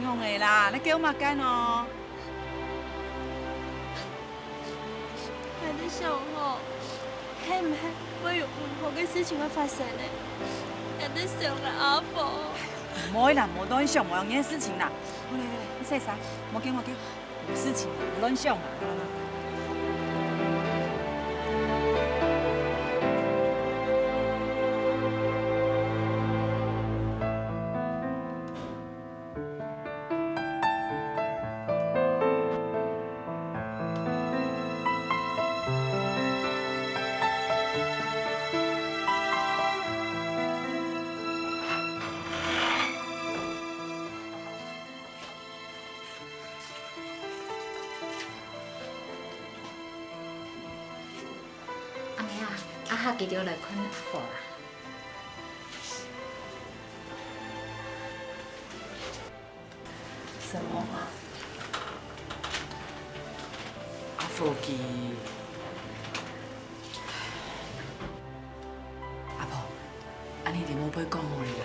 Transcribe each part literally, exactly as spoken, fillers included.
仰仔啦，你噭麼个呢？𠊎在想吼，係毋係會有毋好个事情會發生呢？𠊎在想𠊎阿婆。毋會啦，莫亂想無用个事情啦。好咧，好咧，你洗衫，莫噭，莫噭。 無事情，亂想啊。阿姆啊，這下幾多來看阿婆啊？什麼啊？阿福佢……阿婆，恁樣你莫背講好了啦。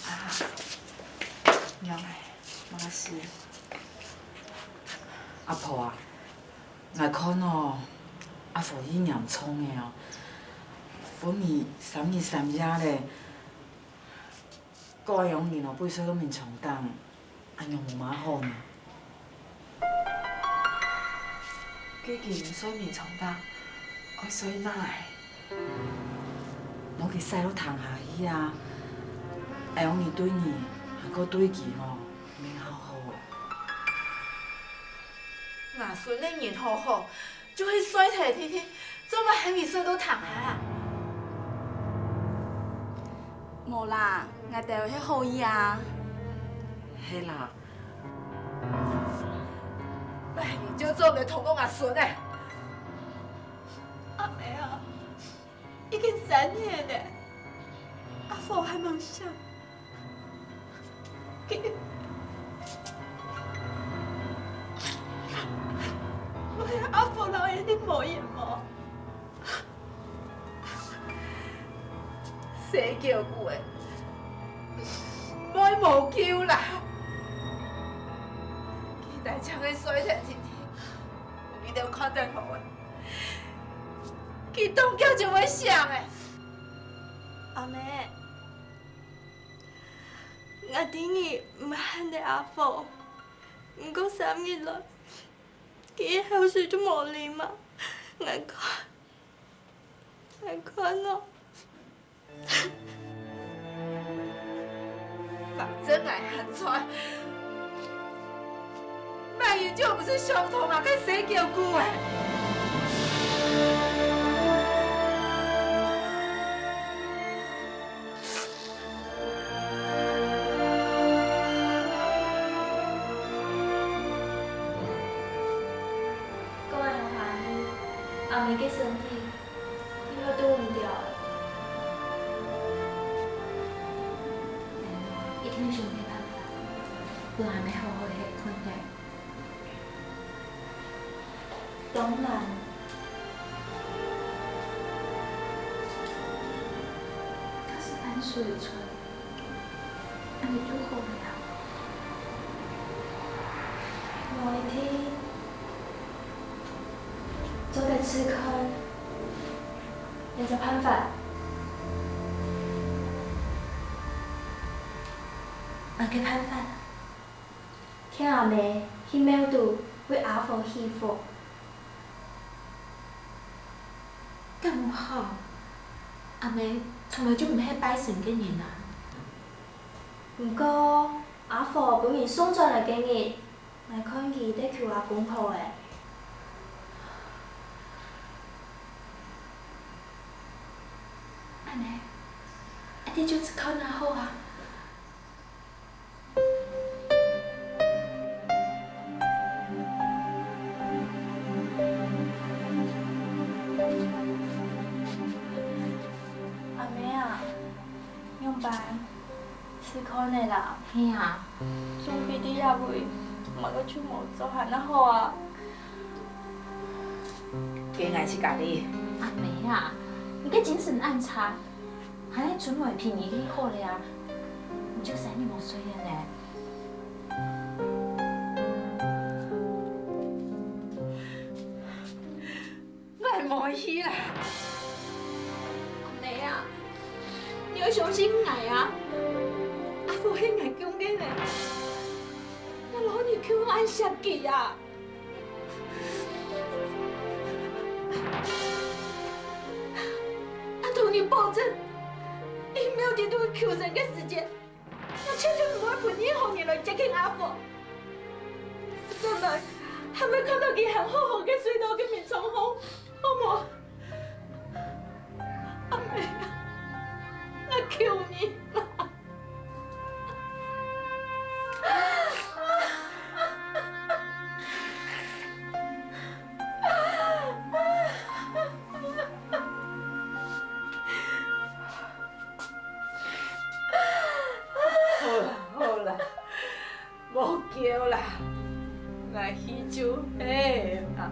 啊，仰仔，麼个事？阿婆啊，𠊎看哦，阿福已嚴重了哦，昏迷三日三夜了。 過愛仰仔哦，分佢睡到眠床頂，恁樣無麼好呢？既經睡眠床頂，愛睡哪仔？拿佢徙到廳下去啊！愛仰仔對你，還過對佢哦，毋係好好哦。吾孫仔人好好， 就係睡忒定定，做麼个喊佢睡到廳下啊？無啦，𠊎兜係好意啊。係啦。哎，你就做毋得通過吾孫仔。阿姆啊，已經三年了，阿福還吂醒。 𠊎阿福摎𠊎兜無緣無故，死噭牯仔，會無救啦！佢單淨係睡忒定定，你兜看得好啊！佢當遽就會醒仔。阿姆， 𠊎知你毋會恨得阿福，毋過三日來，佢个口水就無啉啊！𠊎看，𠊎看哦。反正𠊎還在， 麼人就毋使傷痛啊，該死噭牯仔！過恁樣下去，阿姆个身體 又會堵毋著了。一定想个辦法，分阿姆好好歇睏咧。當然，假使辦事有成， 恁樣就好了。無一定做得試看，有隻辦法。麼个辦法？請阿姆去廟肚為阿福祈福。 敢有效？阿姆從來就毋係拜神个人啊。毋過，阿福分人送轉來个日，𠊎看佢在求阿公婆咧。恁樣，𠊎兜就試看啊好啊。辦？試看个啦。嘿啊。總比在這位，麼个就無做還較好啊。該𠊎自家去。阿妹啊，你个精神恁差，還係賰𠊎陪你去好了啊。你就三日無睡了呢。𠊎無去啦。阿妹啊，你愛相信𠊎啊！阿福係𠊎降个呢，𠊎摎你求𠊎惜佢啊！𠊎同你保證，一秒鐘都會求生个時間。 𠊎絕對毋會分任何人來接近阿福。將來還會看到佢行好好个睡到个眠床項，好無？阿妹啊，𠊎求你啦！ 好啦，好啦，莫噭啦，𠊎去就係啦。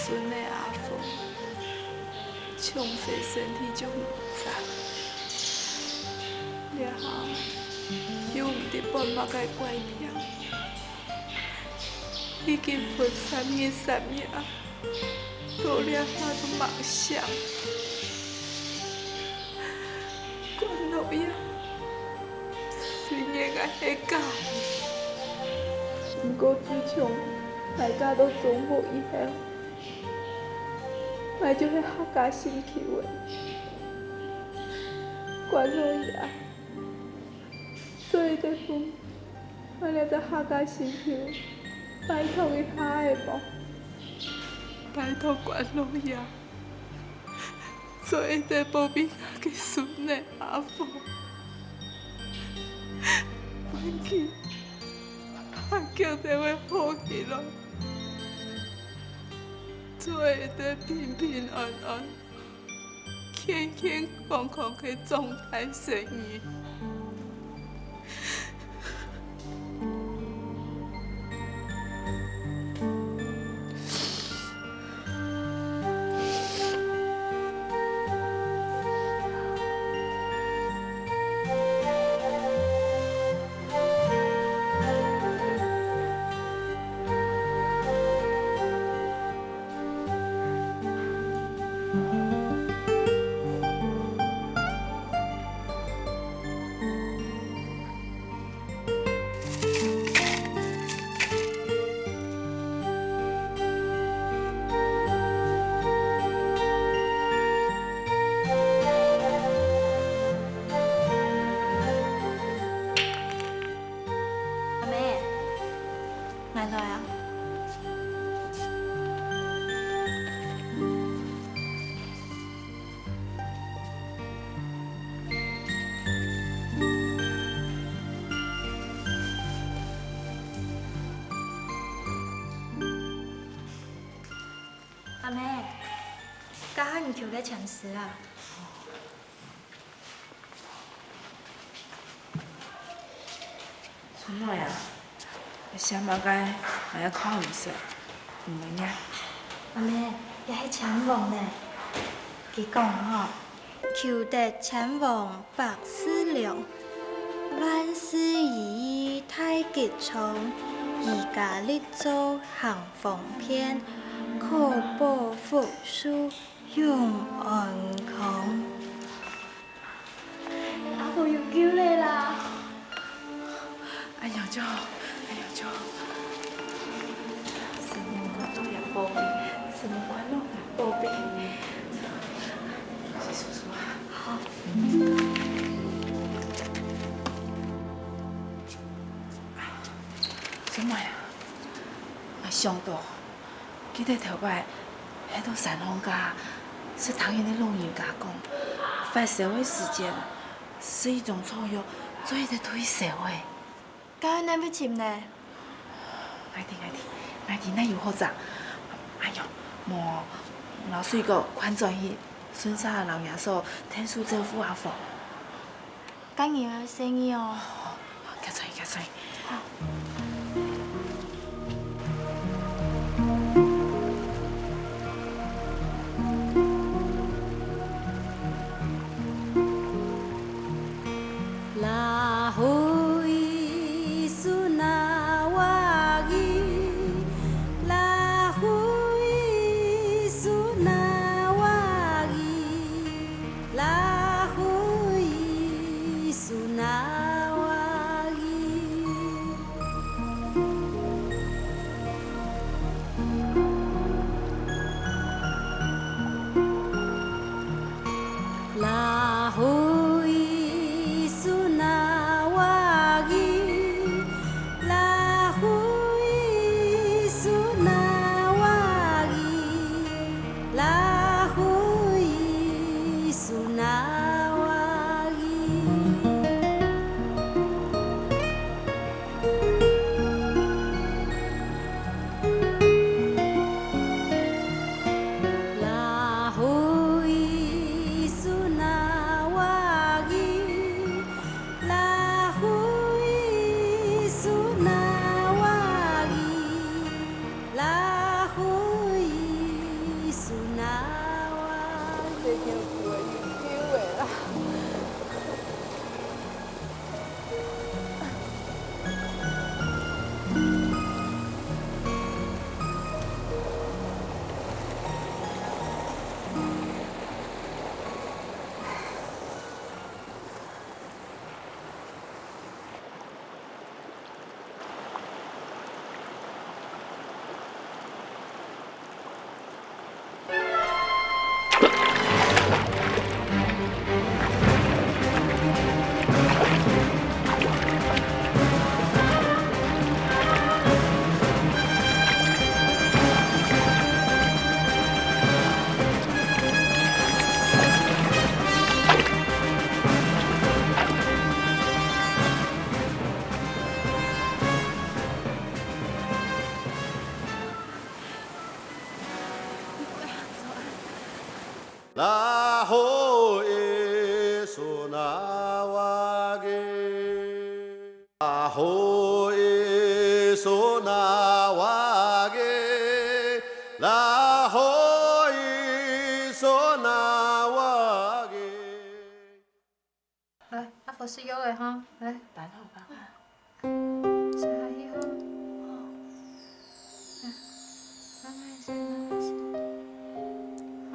孫仔阿福，從細身體就毋正，這下又毋知發麼个怪病，已經分三日三夜啊！ 到這下都吂醒。關老爺，雖然𠊎係嫁人，毋過自從𠊎嫁到中國以後，𠊎就係客家心臼仔。關老爺， 做得分𠊎這隻客家心臼拜託一下仔無？拜託關老爺，做得保庇𠊎个孫仔阿福，分佢較遽兜仔好起來，做得平平安安、 健健康康个長大成人。 阿姆，𠊎來啊。 阿姆，該下你求个籤詩啊。 春妹啊，寫麼个𠊎愛看毋識，毋會唸。阿姆，這係籤王呢。佢講吼：求得籤王百事良，萬事如意大吉祥。自家立足行方便，可保福壽永安康。阿婆有救了啦！哎呀，就，哎呀，就，生日快樂呀，寶貝！生日快樂呀，宝贝！洗手手啊。好。 小妹啊，𠊎想到，記得頭擺，係到山項該，識聽人个老人家講，發燒个時節，食一種草藥，做得退燒个。該愛仰般尋呢？𠊎知，𠊎知，𠊎知哪有好找。哎喲，無，摎水果擐轉去，順續摎若嫂𢯭手照顧阿婆。 該日愛細義哦。好，好，好，行轉去，行轉去。好。 來，阿婆食藥仔哈，來。擺好，擺好。食下去哈。好。來，慢慢食，慢慢食。好。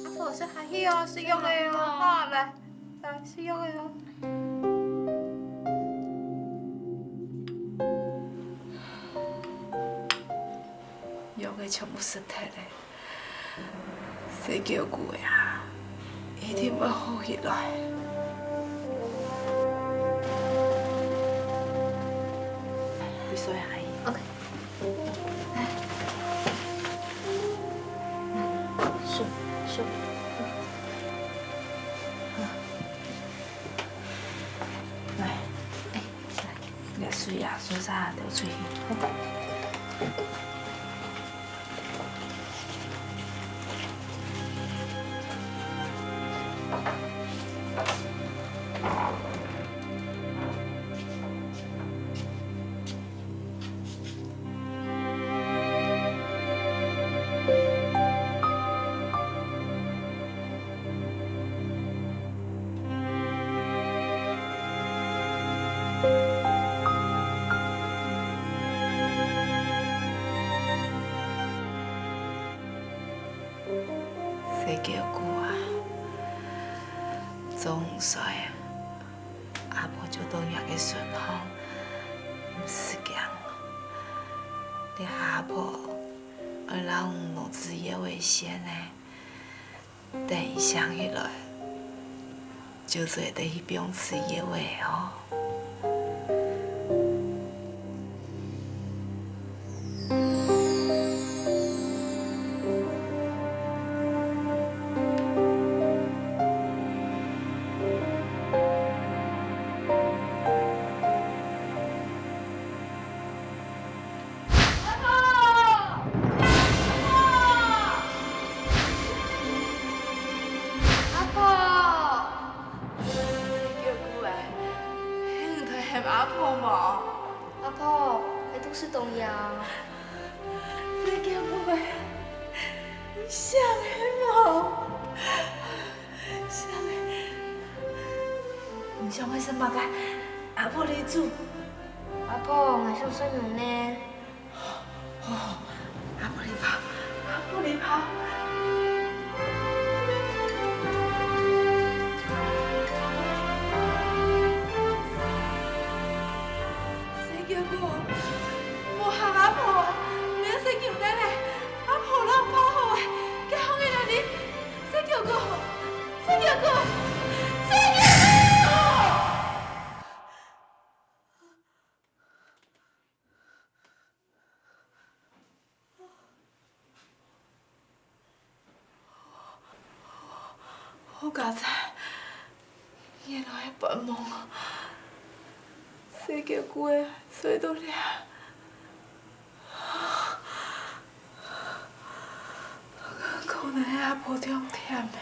阿婆，食下去哦，食藥仔哦，哈，來，來，食藥仔哦。 藥仔全部食忒咧，細舅舅仔啊，一定會好起來。你坐下。OK。來，坐，坐。來。哎。 這水啊，順續流出去。狗啊，做五歲，阿婆就到若个身項，毋使驚。這下阿婆愛摎你挼止藥仔个線仔，等佢醒起來，就做得去放止藥仔哦。 阿婆！阿婆！細狗牯仔，你在喊阿婆無？阿婆，𠊎肚屎當枵。細狗牯仔，你醒了無？醒了。你想愛食麼个？阿婆來煮。阿婆，𠊎想食牛奶。 哦，阿婆來泡，阿婆來泡。細狗牯，莫嚇阿婆，你愛食牛奶咧，阿婆摎你泡好咧，該放你來啉。細狗牯，細狗牯，細狗牯！ 好佳哉，原來係發夢啊！細狗牯仔睡到這，可能係阿婆當悿咧。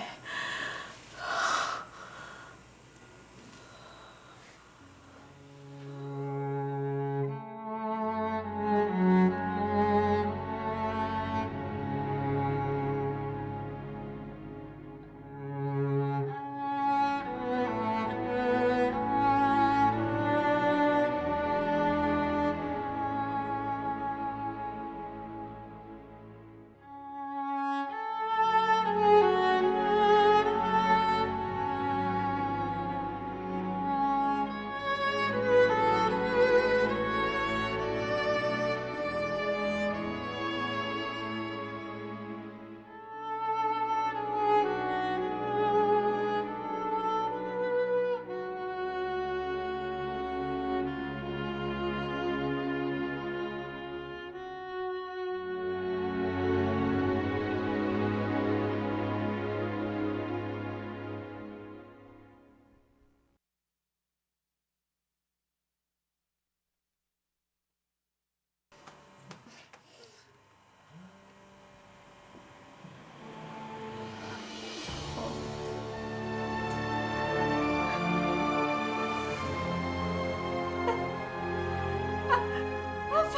阿婆，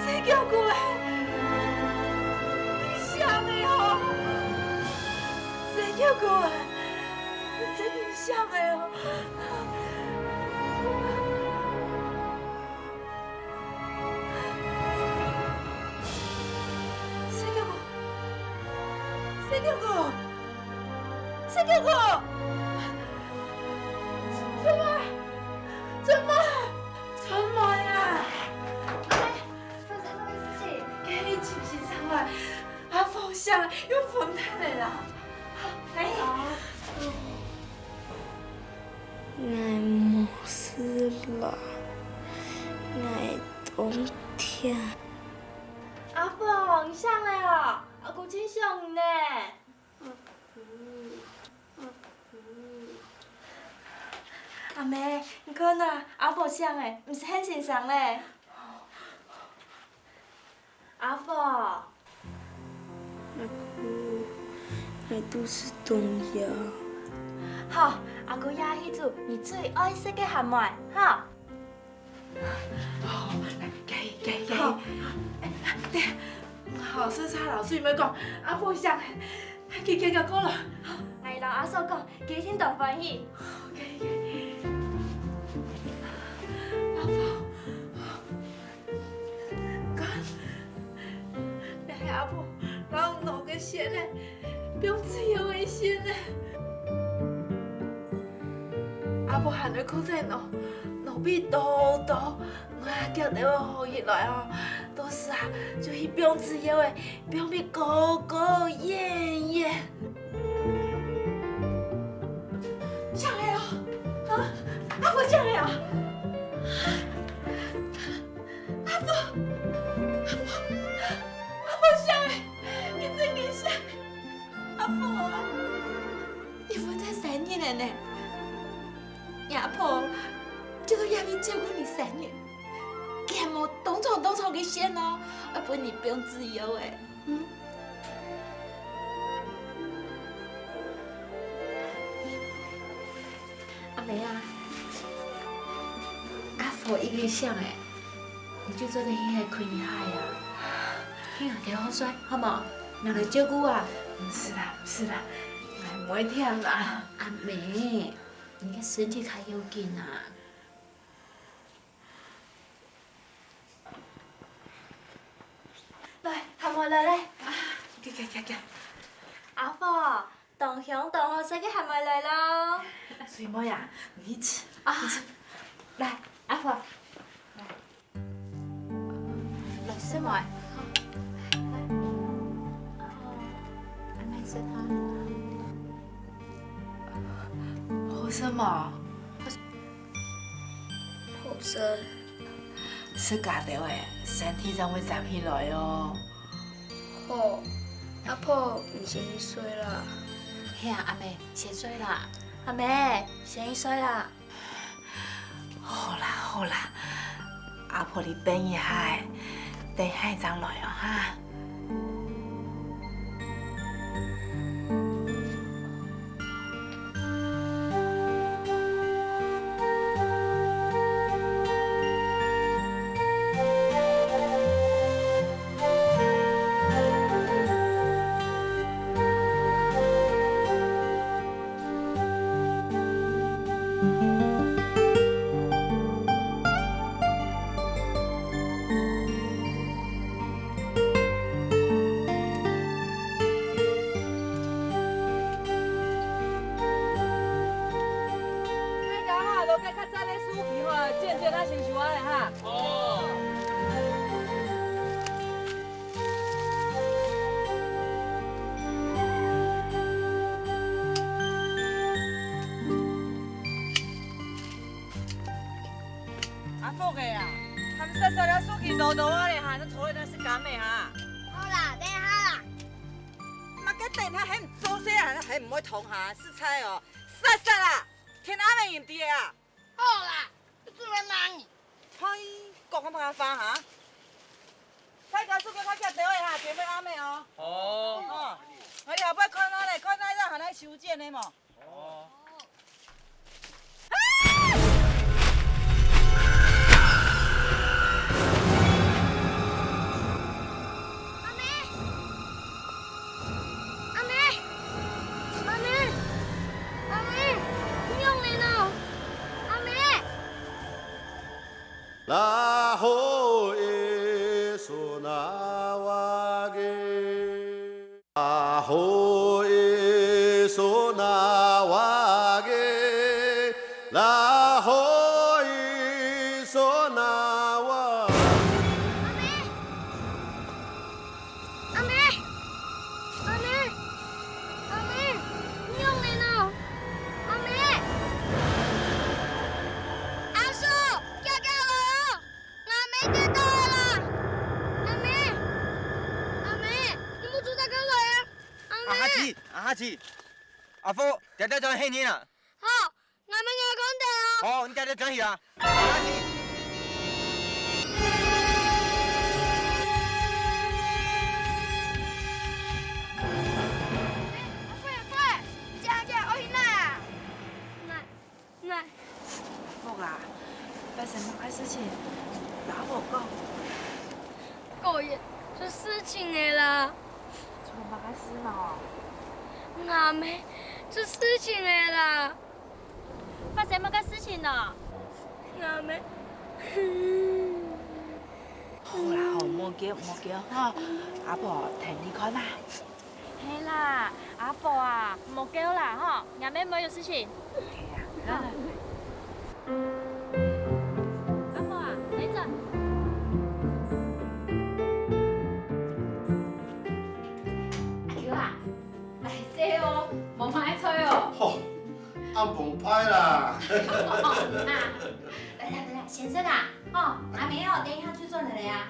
細狗牯仔，你醒了哦！細狗牯仔，你真的醒了哦！ 細狗牯，細狗牯，細狗牯！春妹，春妹，春妹啊！哎，發生麼个事情？該係親戚上來，阿婆醒又昏忒了啦。哎。 𠊎無事啦，𠊎當悿。阿鳳，你醒了哦？阿哥真想你呢。阿姆，你看啊，阿鳳醒了，毋使喊先生了。 阿鳳。阿哥，𠊎肚屎當枵。好，阿哥這下去煮你最愛食个鹹糜，哈。好，來，該，該，該。好。對，好，食茶老師有無講，阿鳳想，佢今日過來。好，𠊎摎阿嫂講，佢一定當歡喜。該，該。阿鳳。 該係阿婆包腦个線仔，放自由个線仔。阿婆還愛靠在腦，腦皮多多，我阿腳就會好起來哦。到時啊，就去放自由个，放得高高遠遠。上來哦，啊，阿婆上來啊！ 阿婆，阿婆，阿婆醒欸，緊醒，緊醒！阿婆啊，你分佢三日了呢，若阿婆就到這位照顧你三日，佢無當長當長个線哦，愛分你放自由欸。 嗯。阿妹啊，阿婆已經醒欸，你就做得去歇睏一下啊。去啊，好好睡，好無？𠊎來照顧啊。毋使啦，毋使啦，𠊎毋會忝啦。阿妹，你个身體較要緊啊。 來，鹹糜來咧。啊，行行行行。阿婆，當香當好食个鹹糜來囉。水妹啊，你去食，啊，你去食。來，阿婆，來。來，水妹。來，阿妹食哈。好食無？ 好食。食較多仔，身體正會嶄起來哦。好，阿婆，你先去睡啦。係啊，阿妹，先睡啦。阿妹，先去睡啦。好啦，好啦，阿婆你等一下仔，等下正來哦，哈。 大家哈，落个較讚个手機吼，漸漸啊成熟啊咧哈。哦。 阿福个啊，含煞煞了手機多多啊咧哈，你坐在那是幹咩哈？好啦，等一下啦。麼个等一下，還毋做事啊，還毋會動哈，食菜哦，煞煞啦，天阿妹人哋啊！好啦，你做麼个罵你？嘿，講麼个話哈？大家手機較遽兜仔哈，別分阿妹哦。哦。哦，𠊎後背看下咧，看哪一隻還來修剪个無？ 哦。阿妹！阿妹！阿妹！阿妹！你仰般呢？阿妹！ Laho eso nawa ge. Laho eso nawa ge. Laho eso nawa. 阿妹，阿妹，阿妹，你仰般呢？阿妹，阿叔，遽遽來哦！𠊎阿姆跌倒了啦！阿姆，阿姆，你莫做得趕來啊！阿姆！阿哈奇，阿哈奇，阿福，爹爹轉去你啦。好，𠊎阿姆愛看到哦。好，你爹爹轉去啊。阿哈奇。阿福，阿福，你這下愛去哪啊？𠊎 𠊎，福啊，發生麼个事情？摎我講。果然出事情了啦！出麼个事呢？𠊎阿姆出事情了啦！發生麼个事情呢？𠊎阿姆，好啦，好，莫噭，莫噭，吼，阿婆，𢯭你看啊。係啦，阿婆啊，莫噭啦，吼，𠊎妹妹有事情。係啊，來，來，來。阿婆啊，來坐。阿舅啊，來坐哦，無買菜哦。吼，恁澎湃啦。來啦，來啦，先食啊，吼，阿妹哦，等一下就轉來了啊。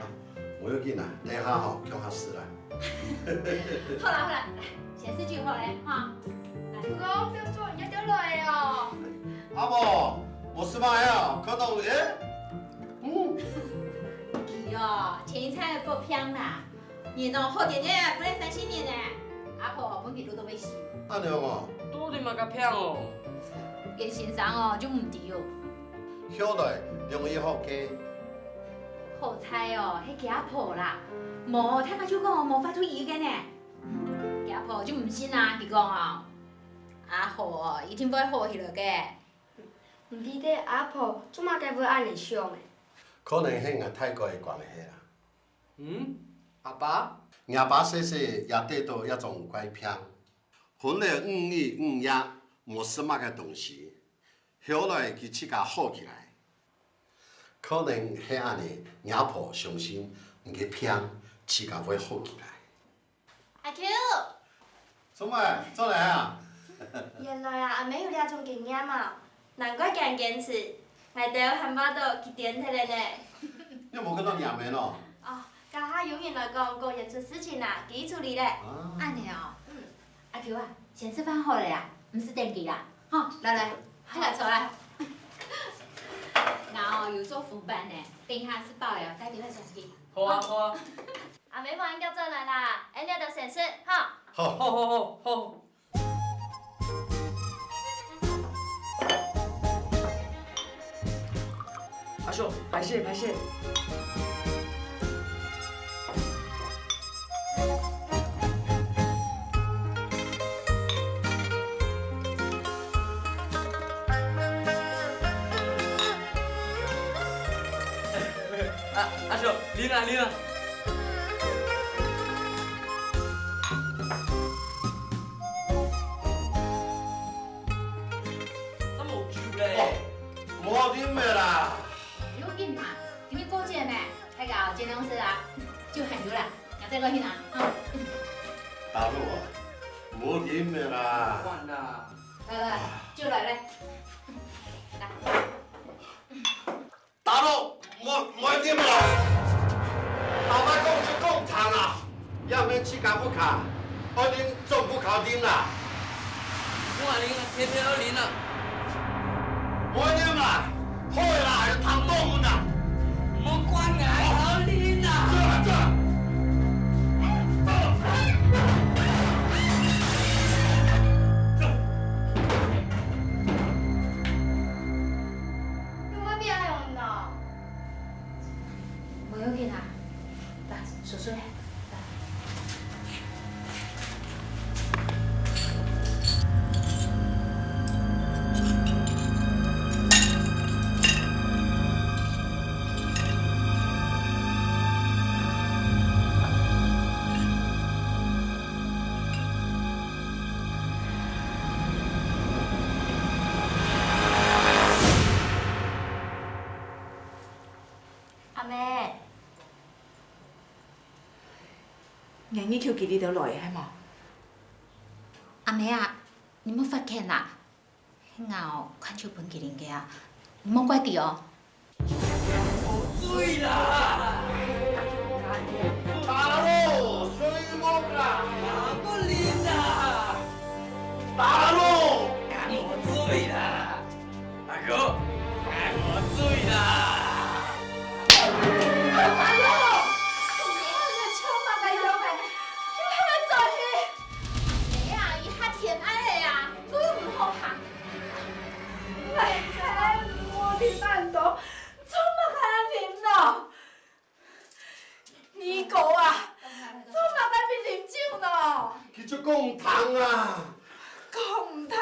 無要緊啦，等一下吼，共下食啦。好啦好啦，來，先食就好咧，吼。哥哥，表叔也轉來哦。阿婆，無食麼个哦，看到無？欸，嗯。佢哦，前一餐个發病啦，人哦好點點，分你三四日呢。阿婆分佢摟到會死。恁樣哦。到底麼个病哦？連先生哦，就毋知哦。後來中醫好个。 好彩哦，係佢阿婆啦，無，大家就講無法度醫个呢。佢阿婆就毋信啊，佢講哦，阿婆哦，一定會好起來个。毋知得阿婆做麼个會恁樣想个？可能係𠊎大哥个關係啦。嗯，阿爸？𠊎爸細細也得到一種怪病，昏了五日五夜，無食麼个東西。 後來佢自家好起來。可能係恁樣，若婆相信，你个病自家會好起來。阿舅，做麼个，轉來啊？原來啊，阿姆有這種經驗啊，難怪佢恁堅持，𠊎兜還話到佢癲忒了呢。你有無看到若姆哦？哦，這下有人來講，果園出事情啊，佢處理了。啊。恁樣哦。嗯。 阿舅啊，先食飯好了啊，毋使等佢啦。吼，來來，大家坐啊。𠊎哦有做紅粄呢，等一下食飽了，帶兜去送佢。好啊，好啊。阿姆無恁遽轉來啦，𠊎這兜先食，吼。好。好，好，好，好。 阿叔，歹勢，歹勢。啊，阿叔，啉啊，啉啊。 啊，無酒咧。哦，無啉个啦。無要緊嘛，今日過節咩，大家哦，盡量食啊，酒還有啦，𠊎再過去拿，嗯。大佬啊，無啉个啦。換啦。來來，酒來咧。來。 大佬，莫，莫啉啦！頭擺講就講糖啊，也毋免自家屋下，愛啉總毋好啉啦。莫啉啊，天天愛啉啊。莫啉啦，好个啦，有糖多分啊。莫管啊，愛啉啊。走啦，走啦。 你會變恁樣呢？無要緊啊，來，叔叔來，來。 阿姆，你日頭佢這兜來个係無？阿姆啊，你莫發譴啦，係𠊎哦，看手分佢啉个啊，你莫怪佢哦。 醉啦！大佬，睡目啦！還過啉啦！大佬！還無醉啦！阿哥，還無醉啦！大佬，你看你像麼个樣仔，你還會醉？哎呀，一下天暗了啊，路又毋好行。 哎呀，莫啉恁多，做麼个恁啉呢？二哥啊，做麼个變啉酒呢？佢就講毋通啊。講毋通？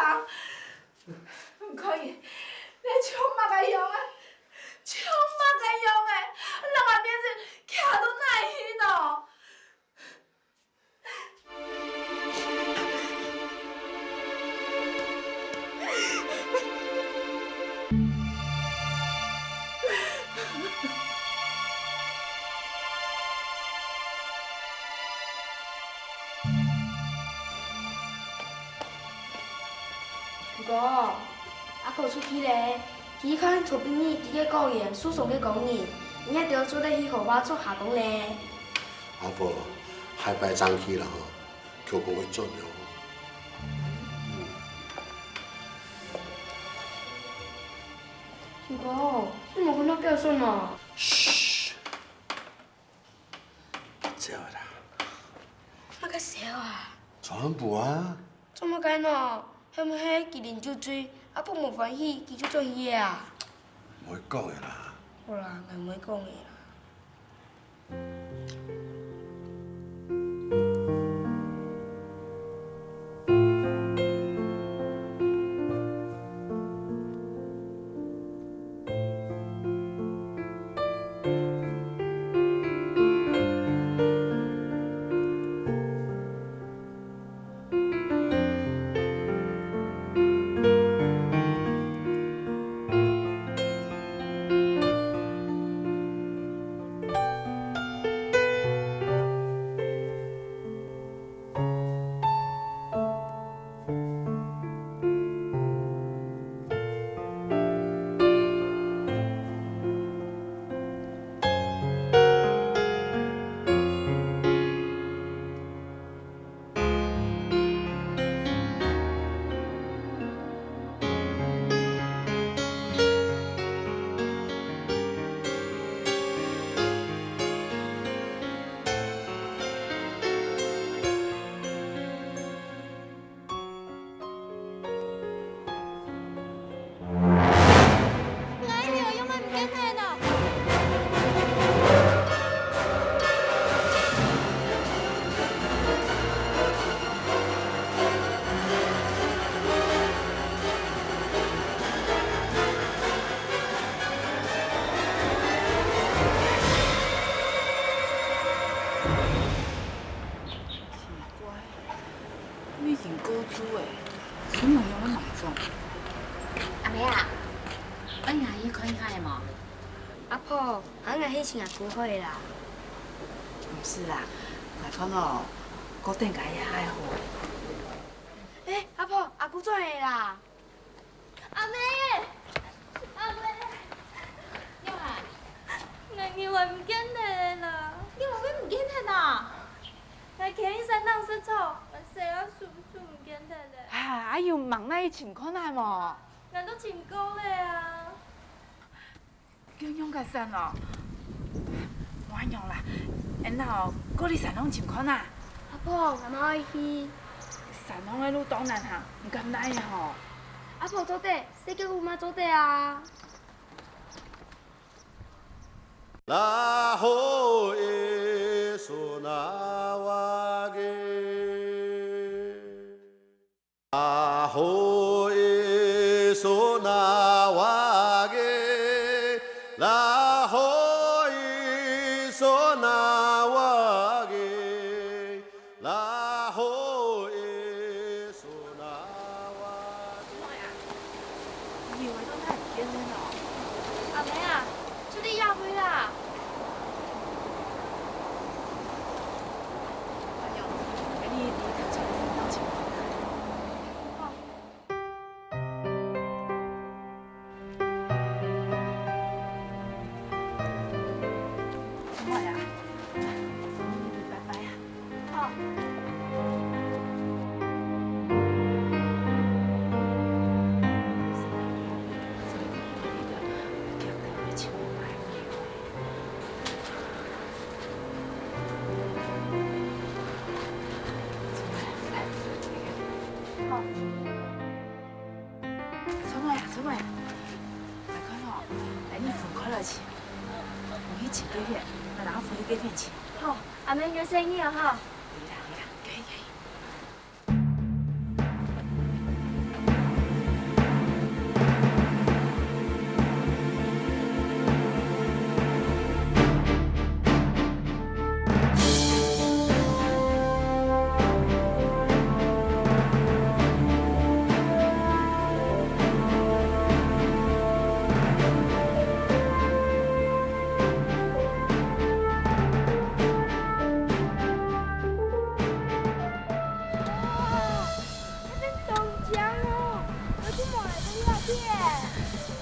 你看佢，你像麼个樣仔？像麼个樣仔？人家面前下到哪去呢？ 哥哥，阿婆出去咧，佢去看昨晡日佢个果園受傷个工人，你兜做得去河壩做下工咧。阿婆，下擺正去啦吼，舅公會轉了吼。嗯。舅公，你無看到表嫂呢？噓。 走啦。麼个走啊？全部啊。做麼个呢？係毋係佢啉酒醉，阿婆無歡喜，佢就轉去啊？毋會講个啦。好啦，𠊎毋會講个啦。 𠊎个牛羊仔毋見忒呢！ 奇怪，你已經過晝咧，怎麼樣會埋葬？阿姆啊，愛𠊎去看一下無？阿婆，𠊎愛去尋阿姑好咧啦。毋使啦，𠊎看哦，過等下也還好。欸，阿婆，阿姑轉來啦！ 阿姆，阿姆，仰啊？𠊎牛仔毋見忒咧啦！仰會毋見忒啊？𠊎徛在山頂食草，𠊎細阿叔就毋見忒咧。啊，啊有吂哪去尋看啊無？𠊎都尋過咧啊。 仰仰个山哦！無恁樣啦，𫣆兜過去山頂尋看啊！阿婆，𠊎乜愛去。山頂个路當難行，你敢來吼？阿婆做得，細腳烏嘛做得啊！ 阿姆啊，就在這位啦！ 春妹啊，春妹啊，來看哦，來，你分開來去，你去尋兜仔，𠊎等下分你兜仔去。好，阿姆，有細義哦，哈。對啦，對啦，對，對。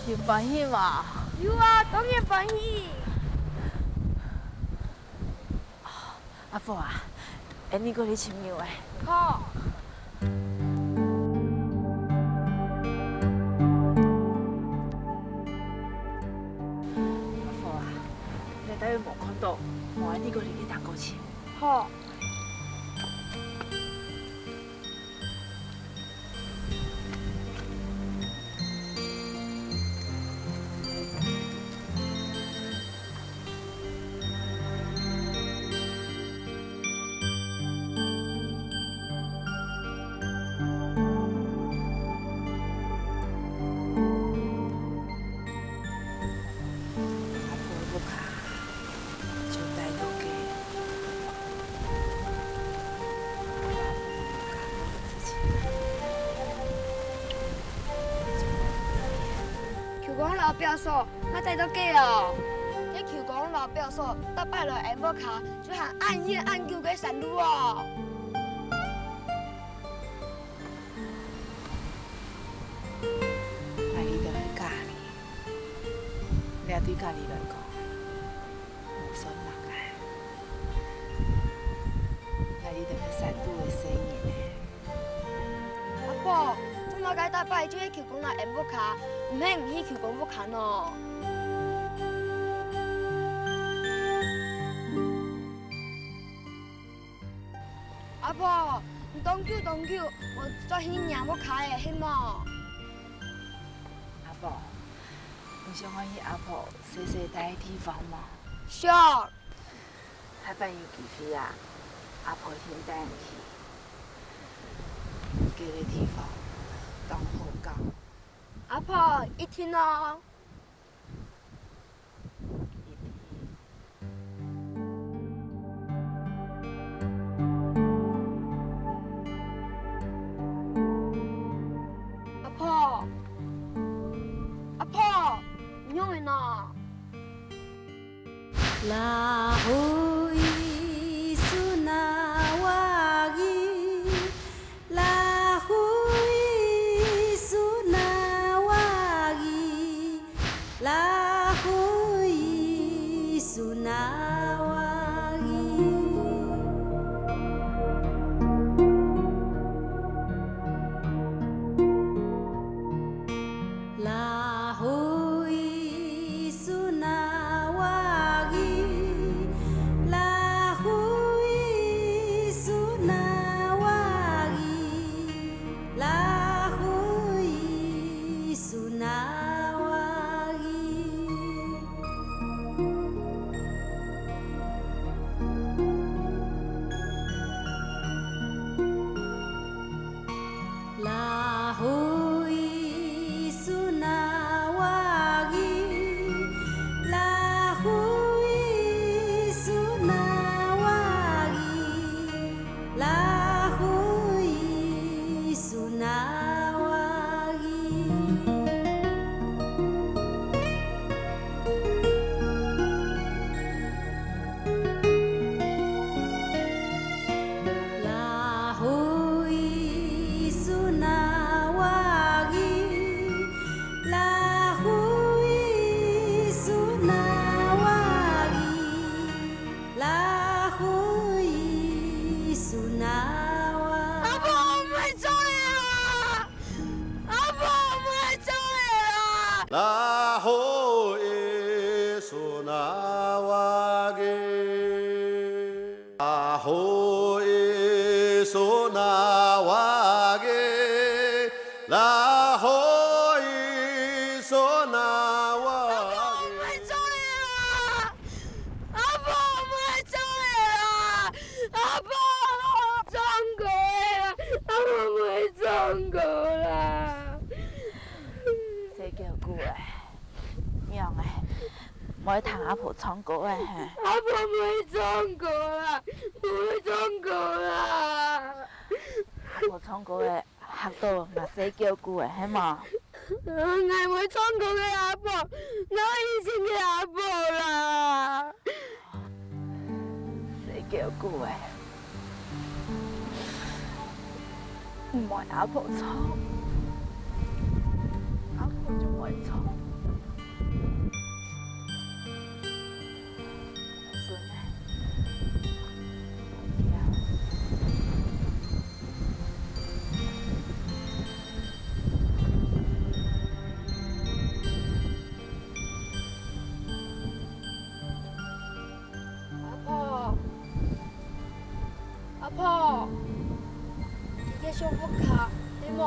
有歡喜無？有啊，當然歡喜。阿婆啊，𫣆俚過去尋牛仔。好。阿婆啊，你等下無看著，無𫣆俚過去去打過去。好。 阿婆个屋下就戴到該。舅公摎表嫂，乜戴到該哦？該舅公摎表嫂逐擺來𫣆屋下，就行恁遠恁久个山路哦。 𠊎這兜係家裡，這對家裡來講，無算麼个。𠊎這兜係山肚个細人仔。阿婆，做麼个逐擺就係舅公來𫣆屋下，毋係你去舅公屋下呢？ 阿婆，你當久當久無轉去若屋下仔，係無？阿婆，你想愛去阿婆細細戴个地方無？想。下擺有機會啊，阿婆先帶你去。該个地方當好搞。阿婆，一定哦。 阿婆，阿婆，你仰仔呢？ Lahuy sunawagi, lahuy sunawagi, lahuy sunawagi. Lahuy sunawagi, lahuy sunawagi, lahuy sunawagi. Lahuy sunawagi, lahuy sunawagi, lahuy sunawagi. Lahuy sunawagi, lahuy sunawagi, lahuy sunawagi. 阿婆，毋愛做了啊！ 阿婆，毋愛做了啊！Lahuy sunawagi, lahuy sunawagi, lahuy sunawagi. 阿婆，毋愛做了啊！阿婆，毋愛做了啊！阿婆，毋愛唱歌了！阿婆，毋愛唱歌啦！ 細狗牯仔，仰仔，毋會聽阿婆唱歌仔嘿？阿婆毋會唱歌啦，毋會唱歌啦。阿婆唱歌仔嚇到若細狗牯仔，係無？𠊎毋會唱歌个阿婆，𠊎愛以前个阿婆啦。 細狗牯仔，毋愛阿婆唱，阿婆錯。 阿婆，阿婆，你个小屋下，對無？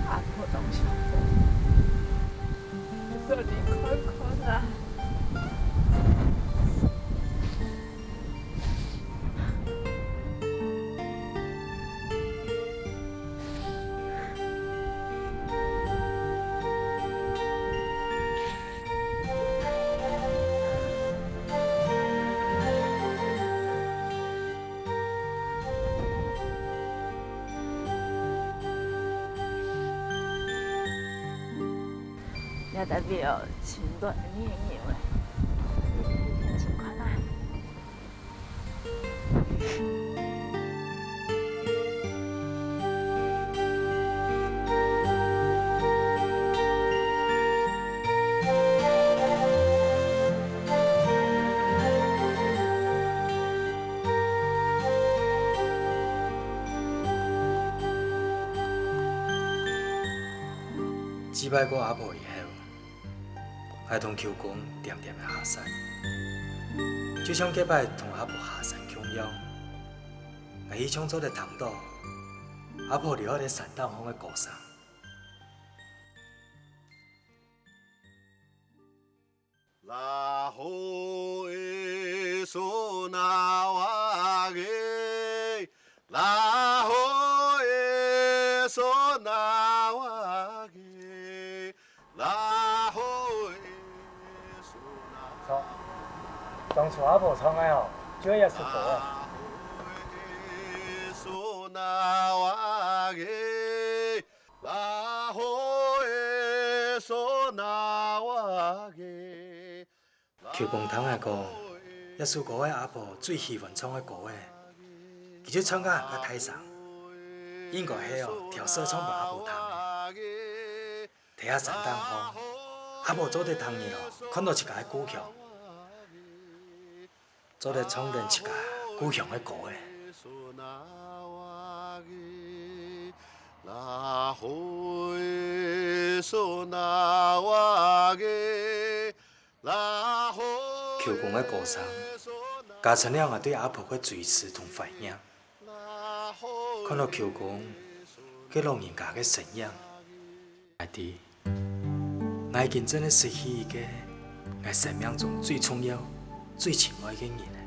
阿婆當幸福，你快點看看啊！ 這代表心斷个原因欸，情況啊。 祭拜過阿婆以後，𠊎同舅公恬恬仔下山，就像該擺同阿婆下山共樣，𠊎時常做得聽到阿婆離開个山頂項个歌聲。 錯，當初阿婆唱个哦，就係這首歌啊。 舅公聽𠊎講，這首歌係阿婆最喜歡唱个歌仔，佢就唱甲恁大聲，應該係哦，調色唱分阿婆聽个。在這山頂項，阿婆做得逐日哦，看到自家个故鄉。 做得唱等自家故鄉个歌仔。舅公个歌聲，加深了𠊎對阿婆个追思同懷念。看到舅公，該老人家个身影，𠊎知， 𠊎已經真係失去一個𠊎生命中最重要、最親愛个人了。